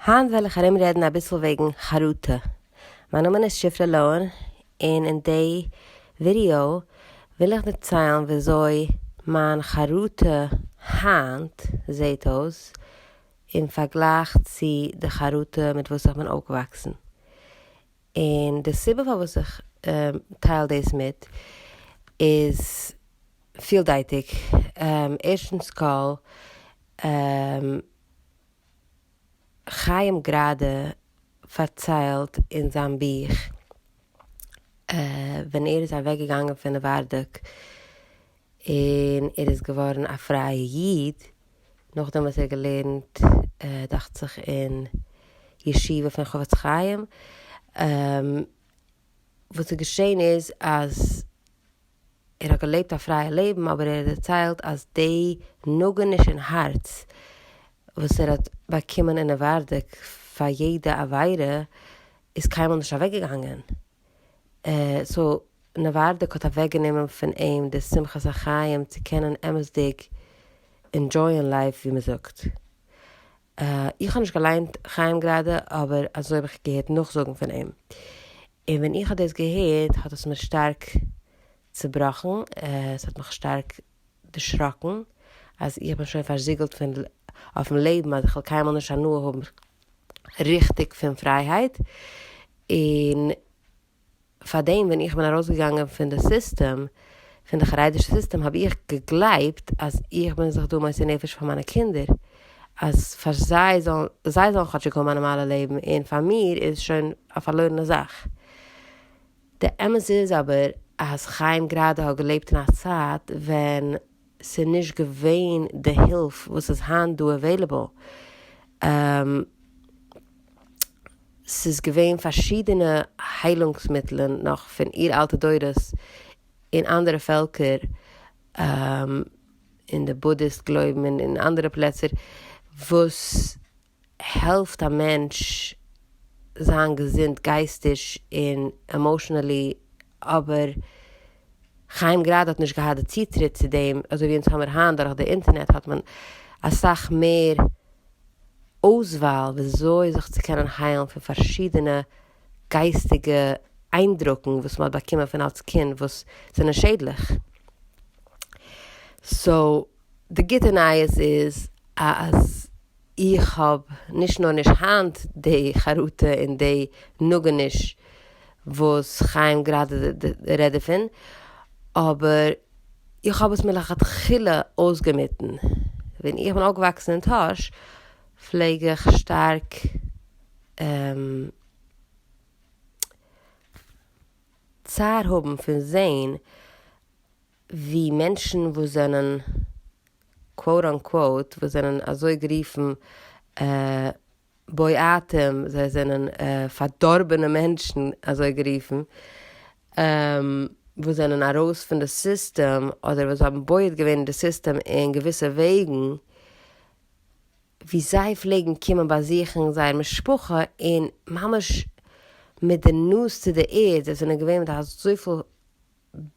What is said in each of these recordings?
היינט וועל איך ארומרעדן אביסל וועגן חרטה. מיין נאמען איז שפרה לאהן, און אין די ווידיאו וויל איך דערציילן וויאזוי מיין חרטה היינט זעהט אויס אין פארגלייך צו די חרטה מיט וואס איך בין אויפגעוואקסן. און די סיבה פארוואס איך טייל דאס מיט איז פילדייטיג. ערשטנס כל, חיים גראדע פארציילט אין זיין בוך ווען ער איז אוועקגעגאנגען פון נאווארדאק און ער איז געווארן א פרייע איד, נאכדעם וואס ער האט געלערנט דאכט זיך אין ישיבה פון חפץ חיים, וואס איז געשען איז אז ער האט געלעבט א פרייע לעבן אבער ער האט דערציילט אז די נאגעניש אין הארץ וואס ער האט באקומען אין נאווארדאק פאר יעדע עבירה איז קיינמאל נישט אוועקגעגאנגען. so נאווארדאק האט אוועקגענומען פון אים די שמחת החיים צו קענען אמת'דיג enjoy ען life ווי מ'זאגט. איך האב נישט געליינט חיים גראדע אבער אזוי האב איך געהערט נאכזאגן פון אים. און ווען איך האב דאס געהערט האט עס מיר שטארק צובראכן, עס האט מיך שטארק דערשראקן אז איך בין שוין פארזיגלט פון אויפן לעבן אז איך וועל קיינמאל נישט הנאה האבן ריכטיג פון פרייהייט, און פארדעם ווען איך בין ארויסגעגאנגען פון די סיסטעם, פון די חרדישע סיסטעם, האב איך געגלייבט אז איך בין זיך דא מוסר נפש פאר מיינע קינדער, אז פאר זיי זאלן, זיי זאלן כאטשיג האבן א נארמאלע לעבן, און פאר מיר איז שוין א פארלוירענע זאך. די אמת איז אבער אז חיים גראדע האט געלעבט אין א צייט ווען ס'איז נישט געווען די הילף וואס איז היינט דא available. ס'איז געווען פארשידענע היילונגס מיטלען נאך פון אור אלטע דורות אין אנדערע פעלקער, אין די בודהיסט גלויבן און אין אנדערע פלעצער, וואס העלפט א מענטש זיין געזונט גייסטיש און emotionally, אבער חיים גראדע האט נישט געהאט די צוטריט צו דעם אזוי ווי אונז האמיר היינט דורך די אינטערנעט האט מען אסאך מער אויסוואל וויאזוי זיך צו קענען היילן פון פארשידענע גייסטיגע איינדרוקן וואס מען האט באקומען פון אלס קינד וואס זענען שעדליך. so די גוטע נייעס איז אז איך האב נישט נאר נישט היינט די חרטה און די נאגעניש וואס חיים גראדע רעדט דערפון, אבער איך האב עס מלכתחילה אויסגעמיטן. ווען איך בין אויפגעוואקסן אין טאהש פלעג איך שטארק צער האבן פון זעהן ווי מענטשן וואס זענען quote unquote וואס זענען אזוי גערופן בועטים, זיי זענען פארדארבענע מענטשן אזוי גערופן, וואס זענען ארויס פון די סיסטעם אדער וואס האבן בועט געווען אין די סיסטעם אין געוויסע וועגן, ווי זיי פלעגן קומען באזוכן זייער משפחה און ממש מיט די נאז צו די ערד, זיי זענען געווען מיט אזויפיל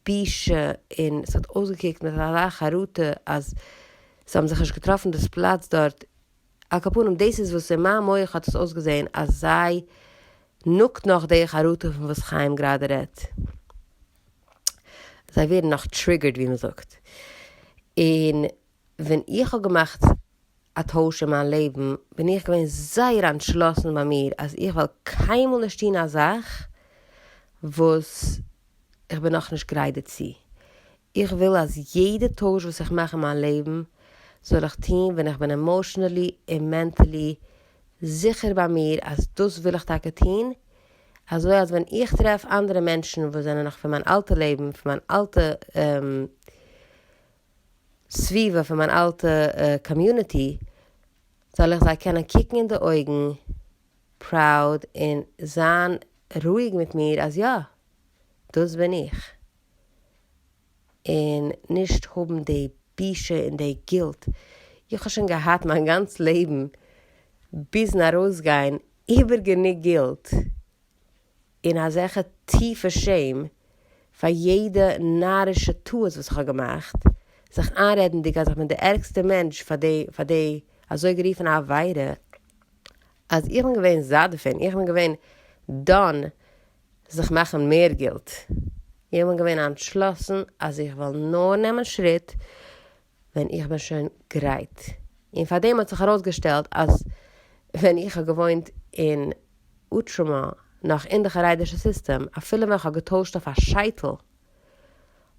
בושה און ס'האט אויסגעקוקט מיט אזא חרטה אז זיי האבן זיך נישט געטראפן דאס פלאץ דארט, על כל פנים דאס איז וואס אין מיין מח האט עס אויסגעזען אז זיי נאגט נאך די חרטה פון וואס חיים גראדע רעדט. זיי ווערן נאך triggered ווי מ'זאגט. און ווען איך האב געמאכט א טויש אין מיין לעבן בין איך געווען זייער אנטשלאסן ביי מיר אז איך וועל קיינמאל נישט טון א זאך וואס איך בין נאכנישט גרייט דערצו. איך וויל אז יעדע טויש וואס איך מאך אין מיין לעבן זאל איך טון ווען איך בין emotionally און mentally זיכער ביי מיר אז דאס וויל איך טאקע טון, אזוי אז ווען איך טרעף אנדערע מענטשן וואס זענען נאך פון מיין אלטע לעבן, פון מיין אלטע סביבה, פון מיין אלטע community, זאל איך זיי קענען קוקן אין די אויגן proud און זיין רואיג מיט מיר אז יא, דאס בין איך. און נישט האבן די בושה און די guilt. איך האב שוין געהאט מיין גאנץ לעבן ביזן ארויסגיין איבער גענוג guilt און אזעלכע טיפע shame פאר יעדע נארישע טעות וואס איך האב געמאכט, זיך איינרעדנדיג אז איך בין די ערגסטע מענטש פאר די פאר די אזוי גערופענע עבירה. אז איך בין געווען זאט דערפון, איך בין געווען done זיך מאכן מער guilt. איך בין געווען אנטשלאסן אז איך וועל נאר נעמען שריט ווען איך בין שוין גרייט. און פאר דעם האט זיך ארויסגעשטעלט אז ווען איך האב געוואוינט אין Outremont נאך אין די חרדישע סיסטעם, אפילו ווען כ'האב געטוישט אויף א שייטל,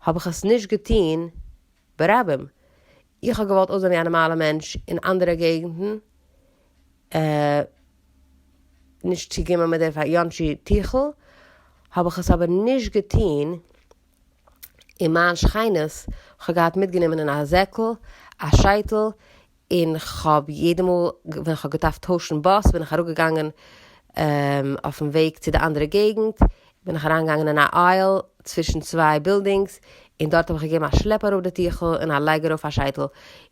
האב איך עס נישט געטון ברבים. איך האב געוואלט אויסזען ווי א נארמאלע מענטש אין אנדערע געגנטן, נישט צו קומען מיט די פאריאנטשי טיכל, האב איך עס אבער נישט געטון אין מיין שכינות, כ'האב געהאט מיטגענומען אין א זעקל א שייטל, און כ'האב יעדע מאל ווען כ'האב געדארפט טוישן באס בין איך אראפגעגאנגען אויפן וועג צו די אנדערע געגנט, בין איך אריינגעגאנגען אין א aisle צווישן צוויי buildings, און דארט האב איך געגעבן א שלעפ אראפ די טיכל און א לייג ארויף א שייטל,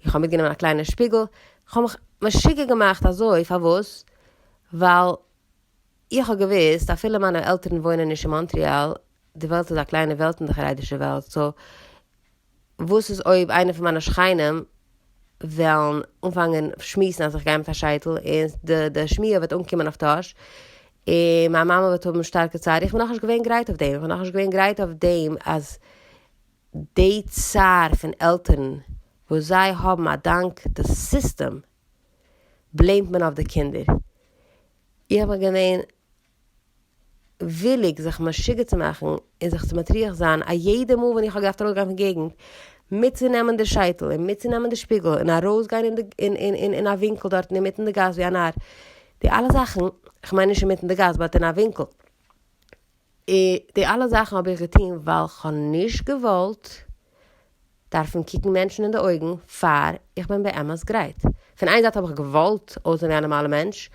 איך האב מיטגענומען א קליינע שפיגל, כ'האב מיך משוגע געמאכט אזוי, פארוואס? ווייל איך האב געוואוסט אפילו מיינע עלטערן וואוינען נישט אין מאנטריאל, די וועלט איז א קליינע וועלט אין די חרדישע וועלט, so וואס איז אויב איינער פון מיינע שכנים וועלן אנפאנגען שמועסן אז איך גיי מיט א שייטל און די די שמועה וועט אנקומען אויף טאהש און מיין מאמע וועט האבן שטארקע צער, איך בין נאכנישט געווען גרייט אויף דעם, איך בין נאכנישט געווען גרייט אויף דעם אז די צער פון עלטערן וואס זיי האבן א דאנק די סיסטעם blame ט מען אויף די קינדער. איך בין געווען וויליג זיך משוגע צו מאכן און זיך צו מטריח זיין א יעדע מאל ווען איך האב געדארפט ארויסגיין פון געגנט מיטצונעמען די שייטל און מיטצונעמען די שפיגל און ארויסגיין אין די אין א ווינקל דארטן אינמיטן די גאס ווי א נאר. די אלע זאכן, כ'מיין נישט אינמיטן די גאס but אין א ווינקל. די אלע זאכן האב איך געטון ווייל כ'האב נישט געוואלט דארפן קוקן מענטשן אין די אויגן פאר איך בין באמת גרייט. פון איין זייט האב איך געוואלט אויסזען ווי א נארמאלע מענטש,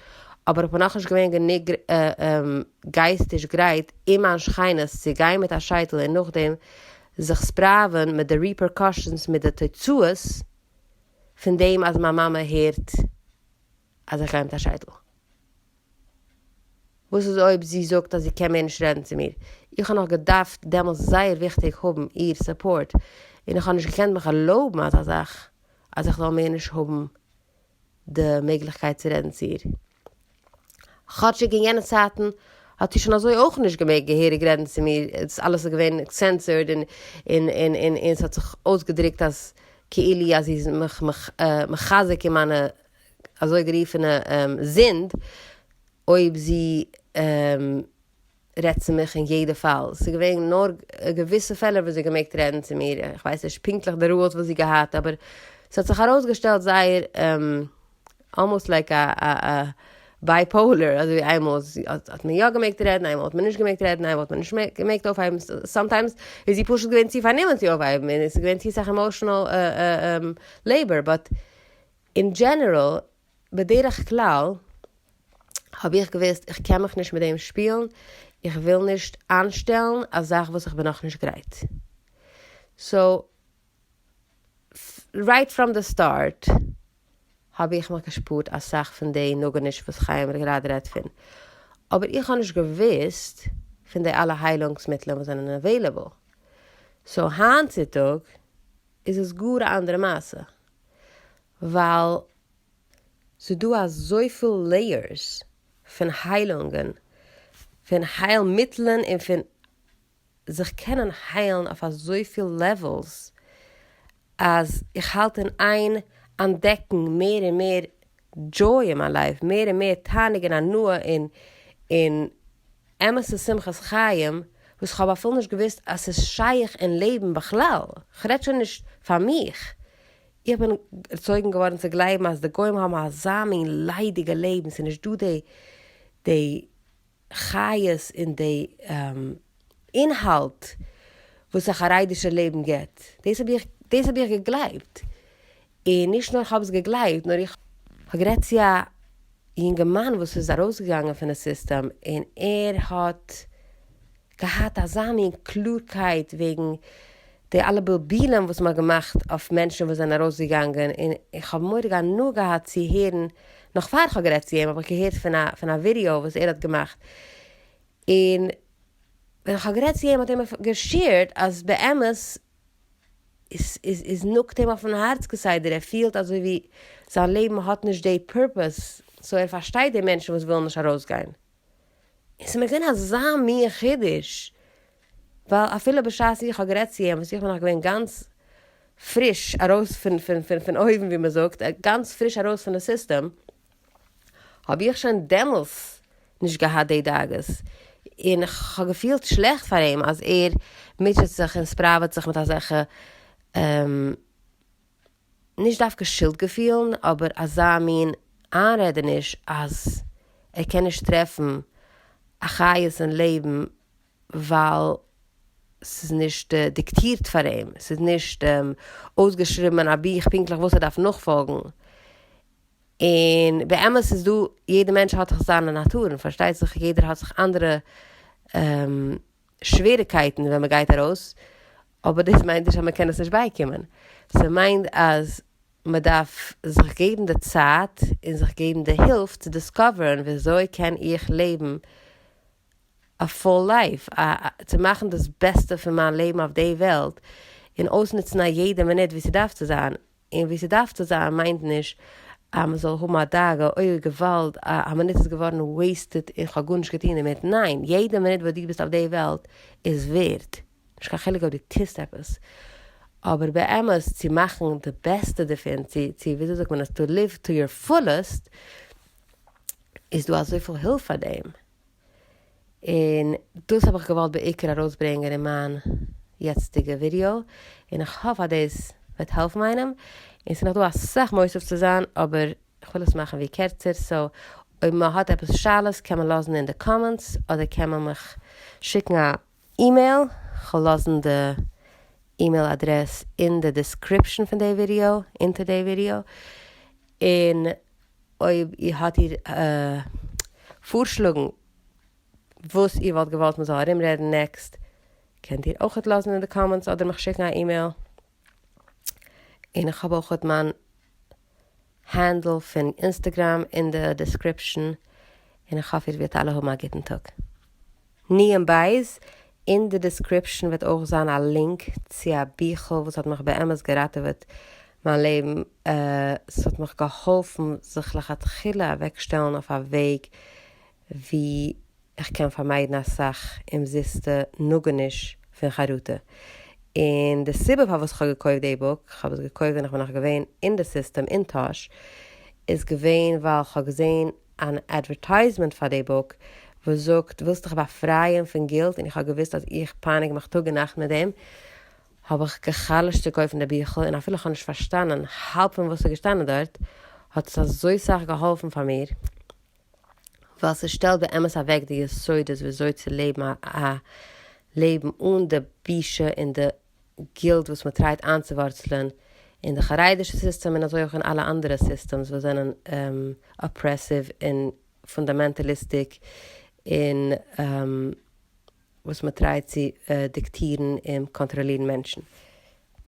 אבער איך בין נאכנישט געווען גענוג גייסטיש גרייט אין מיין שכינות צו גיין מיט א שייטל און נאכדעם זיך ספראווען מיט די repercussions מיט די תוצאות פון דעם אז מיין מאמע הערט אז איך גיי מיט א שייטל. וואס איז אויב זי זאגט אז זי קען מער נישט רעדן צו מיר? איך האב נאך געדארפט דעמאלס זייער וויכטיג האבן איר support, און איך האב נישט געקענט מיך ערלויבן אזא זאך אז איך זאל מער נישט האבן די מעגליכקייט צו רעדן צו איר. כאטשיג אין יענע צייטן האט זי שוין אזוי אויך נישט געמעגט געהעריג רעדן צו מיר, אלעס איז געווען censored און און און און און ס'האט זיך אויסגעדרוקט אז כאילו אז זי איז מיך מחזק אין מיינע אזוי גערופענע זינד, אויב זי רעדט צו מיך אין יעדע פאל. ס'איז געווען נאר געוויסע פעלער וואס זי האט געמעגט רעדן צו מיר, איך ווייס נישט פונקטליך די rules וואס זי האט געהאט, אבער ס'האט זיך ארויסגעשטעלט זייער almost like א bipolar, אזוי ווי איינמאל האט מען יא געמעגט רעדן, איינמאל האט מען נישט געמעגט רעדן, איינמאל האט מען נישט געמעגט אויפהייבן, sometimes איז זי פשוט געווען צו פארנומען צו אויפהייבן און עס איז געווען צו סאך emotional labor, but אין general, בדרך כלל, האב איך געוואוסט איך קען מיך נישט מיט דעם שפילן, איך וויל נישט איינשטעלן א זאך וואס איך בין נאכנישט גרייט. so, right from the start האב איך מיך געשפארט אסאך פון די נאגעניש וואס חיים גראדע רעדט פון. אבער איך האב נישט געוואוסט פון די אלע היילונגס מיטלען וואס זענען available. so היינט צוטאג איז עס גאר א אנדערע מעשה. ווייל ס'דא אזויפיל layers פון היילונגען, פון הייל מיטלען און פון זיך קענען היילן אויף אזויפיל levels, אז איך האלט אין איין אנטדעקן מער און מער joy אין מיין life, מער און מער תענוג און הנאה און און אמת'ע שמחת חיים וואס כ'האב אפילו נישט געוואוסט אז ס'איז שייך אין לעבן בכלל, כ'רעד שוין נישט פאר מיך, איך בין ערצויגן געווארן צו גלייבן אז די גוים האבן אזא מין ליידיגע לעבן, ס'איז נישט דא די די חיות און די אינהאלט וואס א חרדישע לעבן גיבט, דאס האב איך דאס האב איך געגלייבט, און נישט נאר כ'האב עס געגלייבט נאר איך האב גערעדט צו א יונגערמאן וואס איז ארויסגעגאנגען פון די סיסטעם און ער האט געהאט אזא מין קלארקייט וועגן די אלע בלבולים וואס מ'האט געמאכט אויף מענטשן וואס זענען ארויסגעגאנגען, און איך האב מורא'דיג הנאה געהאט צו הערן, נאך פאר איך האב גערעדט צו אים האב איך געהערט פון א פון א ווידיאו וואס ער האט געמאכט, און ווען איך האב גערעדט צו אים האט ער מיר גע share ט אז באמת איז איז איז נאגט אים אויפן הארץ כסדר, ער פילט אזוי ווי זיין לעבן האט נישט די purpose. So ער פארשטייט די מענטשן וואס ווילן נישט ארויסגיין. און ס'איז מיר געווען אזא מין חידוש, ווייל אפילו בשעת איך האב גערעדט צו אים, וואס איך בין נאך געווען גאנץ פריש ארויס פון פון פון פון אויוון ווי מ'זאגט, גאנץ פריש ארויס פון די סיסטעם, האב איך שוין דעמאלס נישט געהאט די דאגות, און כ'האב געפילט שלעכט פאר אים אז ער מוטשעט זיך און ספראוועט זיך מיט אזעלכע נישט דווקא שולד געפילן, אבער אזא מין איינרעדעניש אז ער קען נישט טרעפן א חיות אין לעבן ווייל ס'איז נישט דיקטירט פאר אים, ס'איז נישט אויסגעשריבן אין א בוך פונקטליך וואס ער דארף נאכפאלגן. און באמת איז דא, יעדע מענטש האט זיך זיינע נאטורן, פארשטייט זיך יעדער האט זיך אנדערע שוועריקייטן ווען מ'גייט ארויס, אבער דאס מיינט נישט אז מ'קען עס נישט בייקומען. ס'מיינט אז מ'דארף זיך געבן די צייט און זיך געבן די הילף צו discover ן וויאזוי קען איך לעבן א full life, צו מאכן דאס בעסטע פון מיין לעבן אויף די וועלט, און אויסנוצן א יעדע מינוט ווי ס'דארף צו זיין, און ווי ס'דארף צו זיין מיינט נישט אז מ'זאל האבן א דאגה, אוי געוואלד, א מינוט איז געווארן wasted און כ'האב גארנישט געטון דערמיט, ניין, יעדע מינוט וואס דו ביסט אויף די וועלט איז ווערד, נישט קיין חילוק אויב דו טוסט עפעס, אבער באמת צו מאכן די בעסטע דערפון, צו צו וויאזוי זאגט מען עס, to live to your fullest, איז דא אזויפיל הילף פאר דעם. און דאס האב איך געוואלט בעיקר ארויסברענגען אין מיין יעצטיגע ווידיאו, און איך האף אז דאס וועט העלפן איינעם, און ס'איז נאך דא אסאך מוסיף צו זיין, אבער איך וויל עס מאכן ווי קערצער, so אויב מען האט עפעס שאלות קען מען לאזן אין די comments, אדער קען מען מיך שיקן א אימעיל, כ'וועל לאזן די אימעיל אדרעס אין די description פון די ווידיאו, אונטער די ווידיאו, און אויב איר האט איר פארשלאגן וואס איר וואלט געוואלט מ'זאל ארומרעדן next, קענט איר אויכעט לאזן אין די comments אדער מיך שיקן א אימעיל. און איך האב אויכעט מיין handle פון אינסטעגראם אין די description, און איך האף איר וועט אלע האבן א גוטן טאג. נון בית, אין די description וועט אויך זיין א link צו א ביכל וואס האט מיך באמת געראטעוועט מיין לעבן, ס'האט מיך געהאלפן זיך לכתחילה אוועקשטעלן אויף א וועג ווי איך קען פארמיידן אסאך אומזיסטע נאגעניש פון חרטה. און די סיבה פארוואס איך האב געקויפט די book, איך האב עס געקויפט ווען איך בין נאך געווען אין די סיסטעם אין טאהש, איז געווען ווייל איך האב געזען אן advertisement פאר די book וואס זאגט ווילסט דיך באפרייען פון guilt און איך האב געוואוסט אז איך פייניג מיך טאג און נאכט מיט דעם, האב איך גע'חלש'ט צו קויפן די ביכל און אפילו איך האב נישט פארשטאנען האלב פון וואס איז געשטאנען דארט, האט עס אזוי סאך געהאלפן פאר מיר, ווייל ס'שטעלט באמת אוועק די יסודות וויאזוי צו לעבן א לעבן אן די בושה און די guilt וואס מ'טרייט איינצואווארצלען אין די חרדישע סיסטעם און אזוי אויך אין אלע אנדערע systems וואס זענען oppressive און fundamentalistic און וואס מ'טרייט צו דיקטירן און קאנטראלירן מענטשן.